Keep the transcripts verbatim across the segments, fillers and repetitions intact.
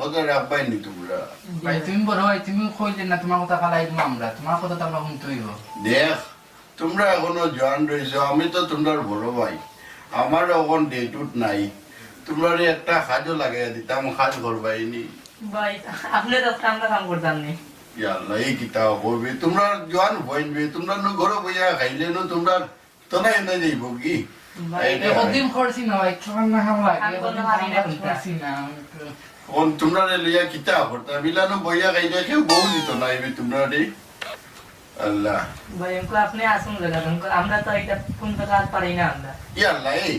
কথা রাখবায় নি তুমরা? ভাই, তুমি বড় ভাই, তুমি কইলে না, তুমার কথা ফালাই দিমু আমরা, তুমার কথা তো আমরা হুনতে অইবো। দেখ, তুমরা এখনো জোয়ান রইছো, আমি তো তুমরার বড় ভাই, আমার অখন date-উট নাই, তুমরারে একটা কাজো লাগাইয়া দিতাম, কাজ করবায় নি। ভাই, আপনে তো একটা আমরা কাম করতাম নি। ইয়া আল্লাহ, ই কিতা করবে? তুমরা জোয়ান অইন বে, তুমরা নু ঘরো বইয়া খাইলে নু তুমরার তনাই নাই যাইবো কি? ভাই, এই যে অখন দিন করছি না ভাই, খাম না খাম লাগে, খাম অখন দিন না খাম খাম না করছি না। অখন তুমরারে লইয়া কিতা করতাম? ইলানো বইয়া খাইলে কেউ বউ দিত না, এবে তুমরারে। আল্লাহ। ভাই, অখন আপনে আসুন জাগা, অখন আমরা তো ইটা কুনু কাজ পারি না আমরা। ইয়া আল্লাহ, এই,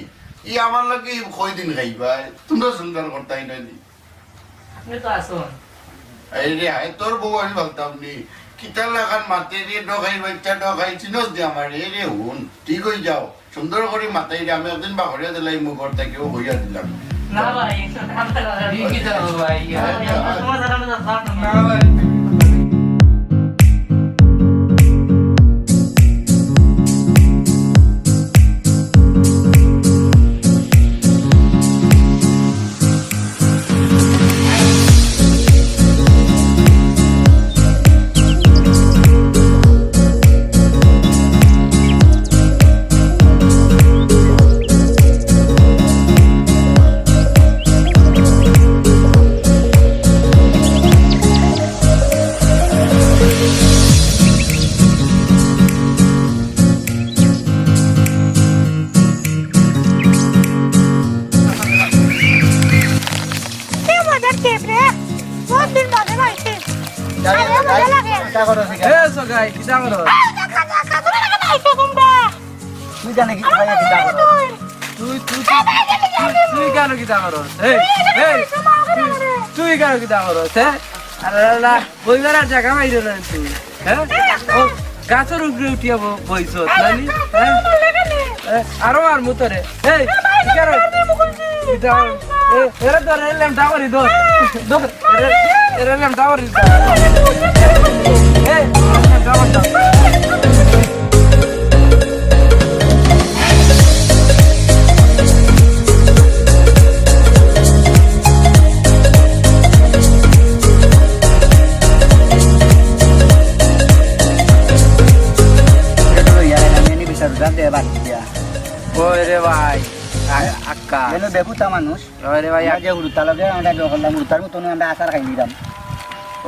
ই আমার লগে কয়দিন খাইবা? তুমরা সুন্দর করতায় না নি? আপনে তো আছইন। এই রে, আয় তোর বউ আমি বলতাম নি। কিতা লাখান মাতে রে, ডকাই বাচ্চা, ডকাই চিনস দে আমার, এই রে হুন, ঠিক অই যাও। সুন্দর করি মাতাই রে, আমি একদিন বাগড়িয়া দিলাই, মুখ ঘর থাকিও কইয়া দিলাম। না ভাই, আমরা ই কিতা ভাই? না ভাই, আমরা তোমার জানা আমরা যাতাম না। না ভাই। কি মজার কেপ রে? বহুত দিন বাদে পাইছি। আরে, মজা লাগে। কিতা করো? এ, সগাই, কিতা করো? এই, দেখা, দেখা, তুমি দেখা পাইছো তোমরা? তুই জানে কি, কিতা করো? তুই, তুই, তুই, তুই, তুই কেনে কিতা করো? এই, এই, তুই, তুই কেনে কিতা করো? হ্যাঁ? আরে, আরে, আরে। বইবার আর জাগা পাইলো না তুই, হ্যাঁ? ও, গাছর উপরে উঠিয়া ব-, বইছস, নানি? হ্যাঁ? এ, আরো মারমু তোরে। এই, কি করো? এটা, এ, এরে ধর, এরে লেমটা করি ধর। ধর, এরে, এরে লেমটা করি ধর। এই, লেমটা করি ধর। ওই রে ভাই, আ-, আক্কা। এলো বেকুতা মানুষ। ওই রে ভাই, আমরা যে হুরুতা লগে আমরা যে করলাম, হুরুতার মতন আমরা আচার খাই নিলাম।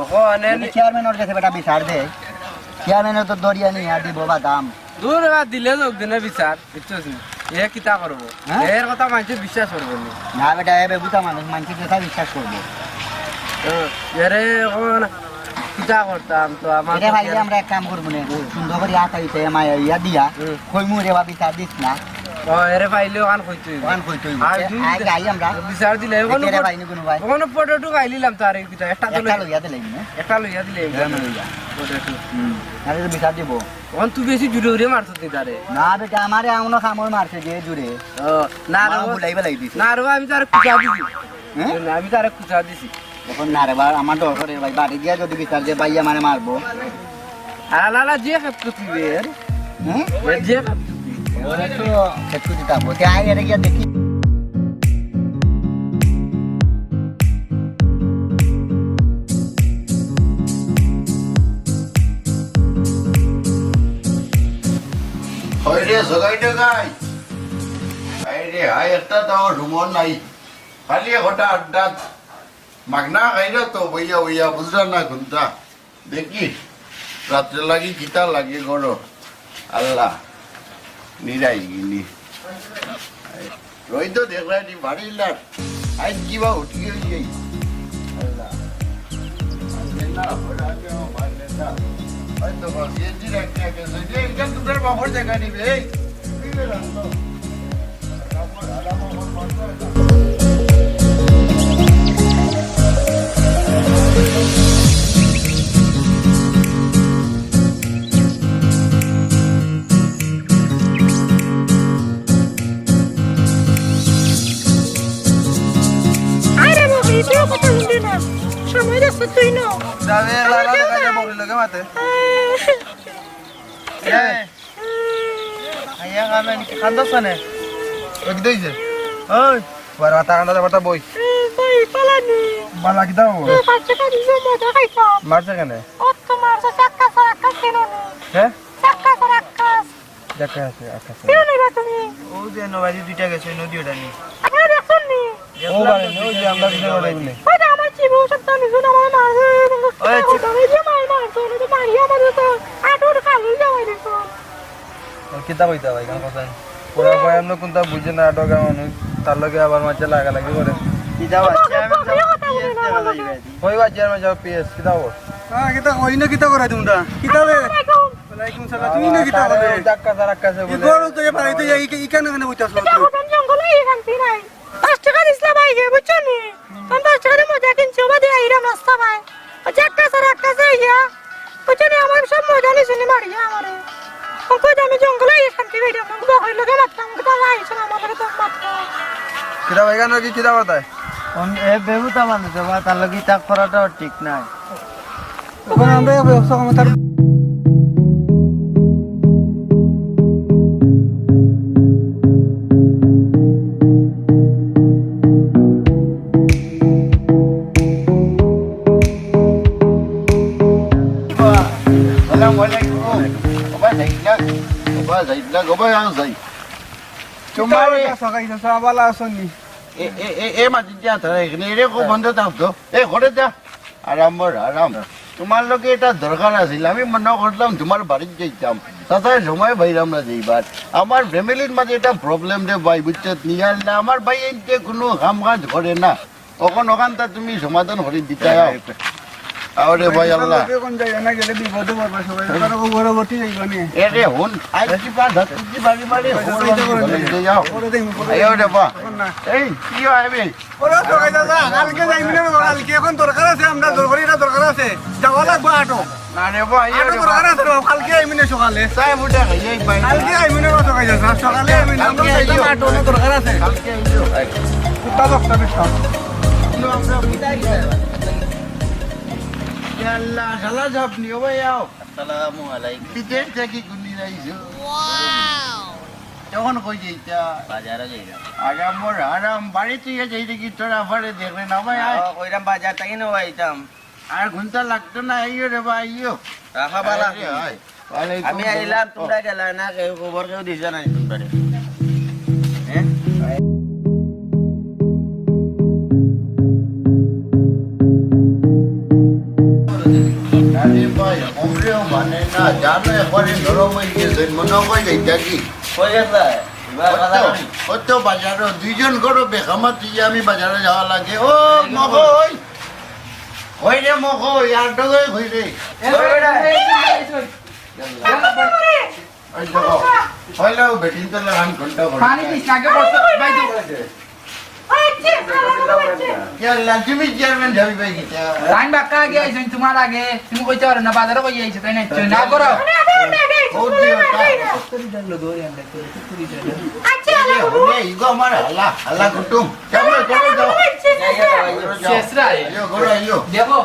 ওখানে যদি চেয়ারম্যানর গেছে বেটা বিচার দে, চেয়ারম্যানে তো দরিয়া নিয়া দিব বাদাম। দূর এবার দিলে যোগ দিনে বিচার, বুঝছস নি? এ কিতা করবো? হ্যাঁ? এর কথা মানষে বিশ্বাস করবো নি। না বেটা, এ বেগুতা মানুষ, মানষে কিতা বিশ্বাস করবো? তো এরে এখন কিতা করতাম? তো আমার এরে তো ভাইলে আর আমরা এক কাম করবো নে, হুম। সুন্দর করি আতা দিতে মায়া ইয়া দিয়া, হুম। কইমু রে বা বিচার দিস না। ও, এরে পাইলে ওখান কইতে হইব। ওখান কইতে হইব। আর এ, দুই আগে আই আমরা। বিচার দিলে এ, ওখানে এরে পট-, পাইনি কোনো ভাই। ওখানে পটেটো খাইলিলাম তার এই বিচার। একটা তো একটা লই-, লইয়া দিলাই নে। একটা লইয়া দিলে এই হ্যাঁ, বিচার। লইয়া। পটেটো। হুম। তাহলে তো বিচার দিব। ওখান তুই বেশি জুরে উরে মারছত নি তারে। না বেটা, আমারে এমন কামড় মারছে যে জুরে। ও, না রে, আমার ও-, বুলাই বেলাই দিছে। না রে, আমি তারে কুচা দিছি। হ্যাঁ? আমি তারে কুচা দিছি। এখন না রে বা, আমার ডর করে ভাই, বাড়ি গিয়া যদি বিচার যে ভাই আমারে মারবো। আলা, আলা, যে খেত কুতি রে। হ্যাঁ? এ যে খেত কুতি। ওরা তো খেত কুতি থাকবো। তে আয়, এরে গিয়া দেখি। হয় রে, জগাই টগাই। আয় রে, আয়, একটা তাও রুমন নাই। খালি একটা আড্ডা। মাগনা খাইরা তো বইয়া বইয়া বুঝরা না কোনটা। দেখি, রাত্রে লাগি কিতা লাগে গরো। আল্লাহ, নিরাই গিনি। রই তো দেখলাই নি বাড়ি লার। আইজ কিবা উঠি গেল এই। আল্লাহ। আজকে না, ওরা আগে আমার বাড়ি না। হয়তো বা সিএনজি রাখতে আগে, যদি একজন তোমরা বাপর জায়গা নিবে, এই, এই বেরান তো। আরে বাবা, এটাও কথা শুনলি না। সময় রাস্তা তুই না। যাবে, লালা দেখা যায় বগির লগে মাতে। এই। আইয়া কামে নি, কান্দছ কেনে? ওই কি দইছে? ওই, বড় মাথা কান্দা, বড় বই। এই পালানি। বালা কিতা খবর? এই বাচ্চাটা নিজে মজা খাইতাম। মারছে কেনে? ও তো মারছে, চাক্কা সারাক্কা ছিল নি। হ্যাঁ? চাক্কা সারাক্কা। চাক্কা আছে, আচ্ছা, আচ্ছা। ছিল নি বা তুমি? ও যে নবাজি দুইটা গেছে, নদী ওটা নি। আরে দেখছেন নি? ও বাড়ি, ওই যে আমরা ভিডিও বানাই বলে। ওই যে আমার চিবু সব তো নিজে আমার মারছে। ওই চুপ। এই যে মার মারছে, ওই যে মারি আমার তো আটুর কালি যাওয়াই দেখো। ও কিতা কইতা ভাই, গান কথা। পুরা ভাই আমরা কোনটা বুঝে না, আটক মানুষ, তার লগে আবার মাঝে লাগালাগি করে। কিতা বাচ্চা, আমি তো পিএস দেখা যাই ভাই। ওই বাচ্চা, আমি যাও পিএস, কিতা খবর? হ্যাঁ, কিতা, ওই না কিতা করে তোমরা? কিতা রে? আসসালামু আলাইকুম। ওয়ালাইকুম সালাম। তুমি না কিতা করে? ধাক্কা ধাক্কা আছে কি বলে। করো তো, এ বাড়িতে যাই, ই-, ইখানে কেন বইতে আসলো কিতা তুমি? করবেন, জঙ্গলে এই শান্তি নাই। দশ টাকা দিছিলাম আইগে, বুঝছো নি? আমি দশ টাকা দিয়ে মজা কিনছি, ওবা দিয়ে আইরাম রাস্তা ভাই। ও যে একটা স্যার, একটা যে ইয়া। বুঝছো নি, আমার সব মজা নিছে নি মারিয়া আমারে। ও কই যে আমি জঙ্গলে এই শান্তি পাইলাম না, বকরির লগে মারতাম, কিন্তু আল্লাহ আইছে না, আমার লগে তো মারতাম। কিরা ভাই, কেন কি, কিরা বাতায়? অন-, এ বেহুদা মানুষ, বাবা, তার লগে ইতা করাটাও ঠিক নাই। তখন আমরা এই ব্যবসা কমে তার আসসালামু আলাইকুম। ওবা যাই না, ওবা যাই না, ওবা আও যাই। তোমার কিতা অইছে, সকাল সকাল ভালা আছো নি? এ, এ, এ, এ মাঝে দিয়া তারা এখানে এরে কো বন্ধ থাকতো। এ, ঘরে যা। আরাম বড়, আরাম। তোমার লগে এটা দরকার আছিল। আমি মনে করলাম তোমার বাড়িত যাইতাম। তাছাড়া সময় পাইলাম না যাইবার। আমার ফ্যামিলির মাঝে এটা প্রবলেম রে ভাই, বুঝছত নি? আর না, আমার ভাই এনতে কোনো কাম কাজ করে না। অখন অখানটা তুমি সমাধান করি দিতায় আও। আরে ভাই আল্লাহ। কোন জায়গা না গেলে বিপদে পড়বা সবাই। কারো ঘরে ভর্তি যাইবা নি। এরে হুন, আই কি পা ধর, তুই কি বাড়ি বাড়ি হুন, হুন, হুন, যাও। পরে দেখবো, পরে আয় দেখবো। রে বা। অখন না। এই, কি হয় বে? ওরে সকাল দাদা, কালকে যাইবি না রে বাবা, কালকে অখন দরকার আছে, আমরা দরকারি, এটা দরকার আছে। যাওয়া লাগবো আটো। না রে বা, আটো রে দরকার বা। আছে রে বাবা, কালকে আইবি না সকালে। তাই বুঝা খাই, এই ভাই। কালকে আইবি না রে বাবা, সকালে যা। সকালে আইবি না, আমরা কালকে যাইতাম আইও। আটো, অনেক দরকার আছে। কালকে আইও। কুত্তা দশটা বিশটা। ইয়া আল্লাহ, শালা সব নিও ভাই, আও। আসসালামু আলাইকুম। বিদেশ থাকি কুনদিন আইছো? তখন কই যাইতা? বাজারো যাইতাম। আরাম মোর আরাম, বাড়িত যাই দেখি তোরা আমারে দেখলে না ভাই, আয়। আও, কইরাম বাজার থাকি নিয়া আইতাম। আর ঘন্টা লাগতো না, আইও রে ভাই, আইও। রাখা বালা। আরে, আয়। ওয়ালাইকুম আমি সালাম। আইলাম, তোমরা গেলা না, কেউ খবর কেউ দিছে না তোমরা। হ্যাঁ? আরে ভাই, কমরেও মানে না, জানো একবারে নরম হয়ে গেছে, মনে হয় যাইতা কি? কই গেছলা? এবার বাজার অত, অত বাজারো দুইজন করো বেখামা, তুই আমি বাজারো যাওয়া লাগে। ও, মগো, ওই। ওই রে মগো, ইয়ার ডগো, ওই রে। এ, ওই রে। এই, এই, এই, এই, এই। ওই দেখো, হইলেও বেটিন তো লাগান ঘন্টা ঘন্টা। পানি দিস না, আগে বস, ভাই, তো। ইয়াল্লা, তুমি চেয়ারম্যান যাবি ভাই কিতা? টাইম বাক্কা আগে আইছইন, তোমার আগে। তুমি কইতে পারো না, বাজারো কই আইছো, তাই না? না করো। ও দিও তা। আচ্ছা, এই যে, হুনে, ইগো আমার হাল্লা, হাল্লা কুটুম। কেমন করে যাও? শেষরা। আইও, ঘরে আইও। দেখো,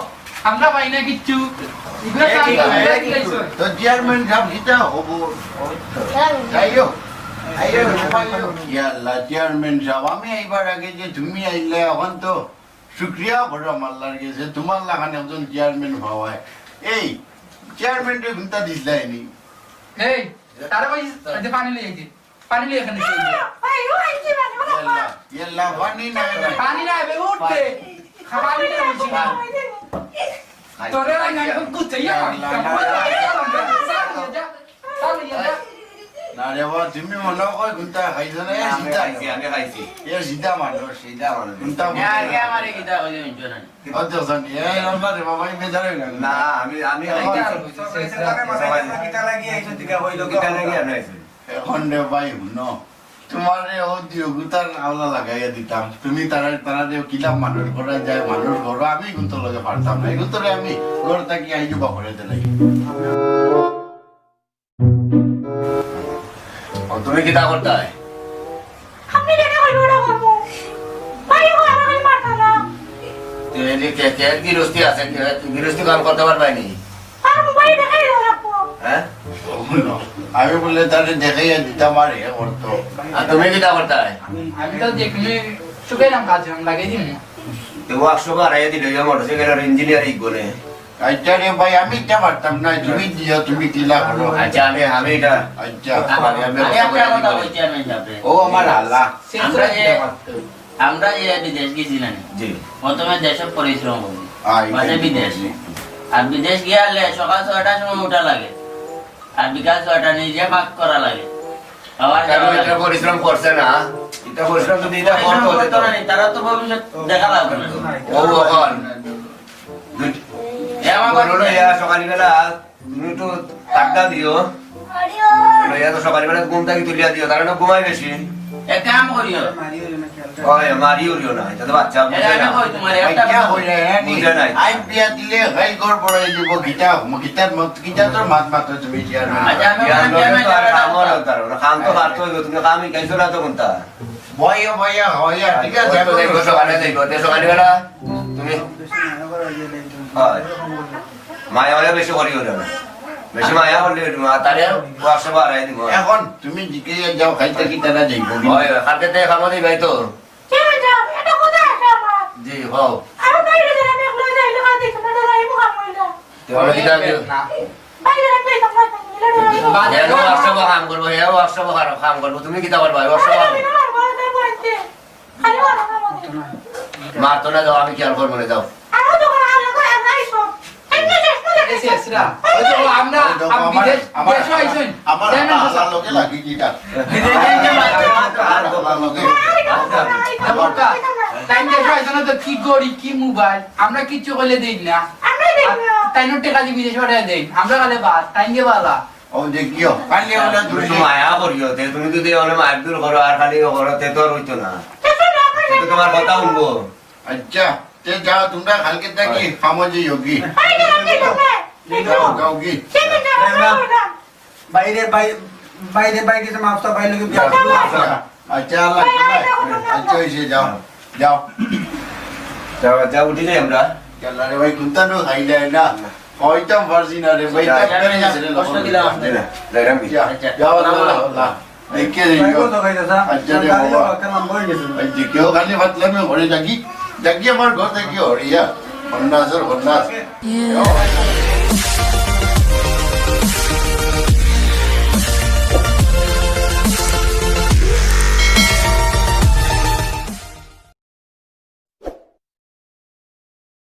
আমরা পাই না কিচ্ছু। ইগুলা এই কাম কি করে, করে এই কি দিলাইছো? তো চেয়ারম্যান সাহেব কিতা হবো? যাইও। আইও, আইও। ইয়াল্লা, চেয়ারম্যান সাহেব, আমি আইবার আগে যে তুমি আইলে, অখন তো শুক্রিয়া করলাম আল্লাহর কাছে, তোমার লাখান একজন চেয়ারম্যান পাওয়ায়। এই চেয়ারম্যানরে ঘুমটা দিছলায়নি? এই, তারা ভাই, আজ পানি লই আইছে। পানি লই এখানে চলে যা। ইয়াল্লা, ইয়াল্লা, পানি নাই, নাই। পানি নাই, বে, উঠ বে। পানি নাই, উঠ বে। তোরে আর নাই, এখন কুত্তে, ইয়া। ইয়াল্লা, না, না, না। চল, ইয়া যা। চল, ইয়া যা। না রে বাবা, তুমি মনে হয় কোনটা খাইছো না, এ আমি সিধা। খাইছি, আমি খাইছি। এ সিধা মানুষ। সিধা মানুষ। কোনটা আমি আগে আমারে কিতা কইলে শুনছো না? অত জানি, এ রান্না রে বাবা, এই বেজার হইল। না, আমি, আমি এখন খাইছি। কিতা লাগি আইছো, দিকা কইলো, কিতা লাগি আইছো? এখন রে ভাই, হুনো, তোমারে ও দিও গুতার আওলা লাগাইয়া দিতাম। তুমি তারা, তারা যে কিলা মানুষ করা যায়, মানুষ করো, আমি কিন্তু লগে পারতাম না। এগুন তোরে আমি ঘর থাকি আইজু বা করে দিলাই। ও, তুমি কিতা করতায়? আপনি যেটা কইবেন, ওটা করবো। ভাই, ও আমাকে মারতো না। তুমি এই যে কে-, কে গিরস্তি আছে, গিরস্তি কাম করতে পারবায় নি? হ্যাঁ? আমি বললে তাহলে দেখাইয়া দিতাম আর এ করতো। আর তুমি কিতা করতায়? আমি তো যে কোনো শুকাইলাম কাজ, আমি লাগাই দিমু। তো ওয়ার্কশপ হারাইয়া দিল, ইয়া মোটরসাইকেল আর ইঞ্জিনিয়ার এই গুণে। আচ্ছা রে ভাই, আমি ইটা পারতাম না, তুমি দিও, তুমি কিলা করো। আচ্ছা, আমি, আমি এটা আচ্ছা। আমি, আমি আমি কথা একটা বলে কথা দিই। বলি চেয়ারম্যান সাহেব। ও আমার আল্লাহ। আমরা যে, আমরা যে বিদেশ গেছি না নি? জি। প্রথমে দেশে পরিশ্রম করি, আয়, বাদে এই বিদেশ। জি। আর বিদেশ গিয়া হলে সকাল ছয়টার সময় উঠা লাগে, আর বিকাল ছয়টা নিজে পাক করা লাগে। আবার কেন যাওয়া এটা লাগে। পরিশ্রম করছে না? এটা পরিশ্রম যদি এটা পরিশ্রম করতো, করতো হতো। না নি, তারা তো ভবিষ্যৎ দেখা লাগবে না। ও এখন দুই-, এ আমার বলো না, ইয়া, সকালবেলা তুমি একটু তাগদা দিও। লইয়া তো সকালবেলা ঘুম থাকি তুলিয়া দিও, তারা না ঘুমায় বেশি। এক কাম করিও। ওই, মারি উড়িও না, এটা তো বাচ্চা, বুঝে এরা না। আমি কই তোমার একটা আচ্ছা, কথা। হইলে, হ্যাঁ, নি। বুঝে নাই। আইন বিয়া দিলে, হেই ঘর বড় হয়ে দিব, গীতা, গীতার মত, গীতা তোর মাত মাত্র তুমি চেয়ারম্যান। আচ্ছা, আমি ইয়া, ওখানে লোকে চেয়ারম্যান তো আর যারা কাম হলো তার, ওরা কাম তো পারতো হইব, তুমি কামই খাইছো না তো কোনটা? বইয়া, বইয়া, হইয়া, ঠিক আছে, ওই তো এখন দেখো, সকালে দেখো, তে সকালবেলা তুমি, হয়। মায়া হলে বেশি করি ওঠে না। বেশি মায়া করলে ওঠে না, তাহলে ওয়ার্কশপ হারাই দিব। এখন তুমি জিকে যাও, খাইতে কি তারা যাইব? হয়, হয়, কালকে তে খাবো দিবাই তো। চেয়ারম্যান সাহেব, একটা কথা আছে আমার। জি, হও। আমার বাইরে যারা আমি একলা যাই, লোক আছে, তোমরা তো রাইমু খাবো না। তো আমরা কিতা বাইরে রাখলে তোমরা তো মিলে রাইমু। এ, ও ওয়ার্কশপ কাম করবো, এ, ও ওয়ার্কশপ কাম করবো, তুমি কিতা করবা? ওয়ার্কশপ কাম। আমি না পারবো, আমি বলতে। খালি ওরা খাবো। মারতো না, যাও, আমি খেয়াল করবো না, যাও। আমার তো কোনো আলাদা একাই সব। এমনি শেষ করে এসে এসরা। ওই তো আমরা, ওই তো আম-, আমার, বিদেশ, আমার, দেশও আইছইন। আমার, চেয়ারম্যান আমার সাহেব। আল্লাহর লগে লাগি কিটা? বিদেশ যাইতে মারতো, মারতো, মারতো। আল্লাহর লগে। আরে, আরে, আরে, আরে, আরে, আরে, আরে, আরে। তাইন দেশও আইছইন না তো কি ঘড়ি, কি মোবাইল, আমরা কিচ্ছু কইলে দেই না। আমরা দেই না। তাইন টেকা দি বিদেশ পাঠায় দেই, আমরা খালি বাদ, তাইন গে বালা। ও দেখিও, কালি আমরা তুমি তো দুষি। মায়া করিও, তে তুমি যদি অনে মারধর করো আর খালি ইয়ে করো, তে তো আর হইতো না। তে তো তোমার কথা শুনবো। আচ্ছা, তে যাও, তোমরা কালকে থাকি হয়। কামো যাইও কি? যাও, যাও কি? বাইরে, বাই-, বাইরে, বাইরে গেছে মাফ চাও, বাইরে লোকে বিয়া করবো। আচ্ছা, আল্লাহ, আচ্ছা, হইছে, যাও, যাও। যাও, যাও, উঠি যাই আমরা। আল্লাহ রে ভাই, কোনটা নো খাই যায় না? হইতাম পারছি না রে ভাই, যাও, তাড়াতাড়ি যাও, গেছে রে, কষ্ট লোক। দিলাম। যাও, যাও, আল্লাহ, আল্লাহ। দেখে যাই। ভাই, কত খাইতে চা? আচ্ছা রে বাবা। একটা লম্বা হয়ে গেছে। এই যে কেউ খালি ভাত লাগবে, ঘরে যাকি। যাকি আমার ঘর থেকে হরিয়া। হন্নাসর হন্নাস।